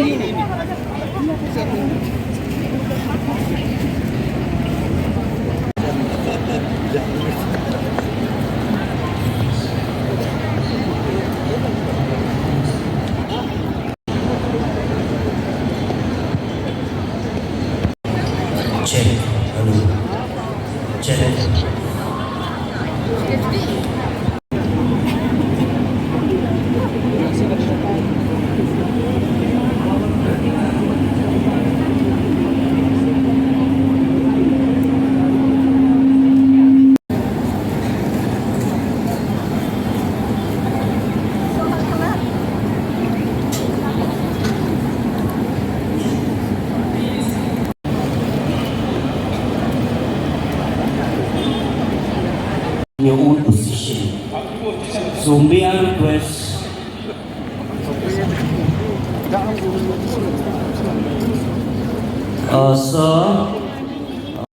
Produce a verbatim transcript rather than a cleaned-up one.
Check. Hello. Check. Your own position. So may I request, uh, sir,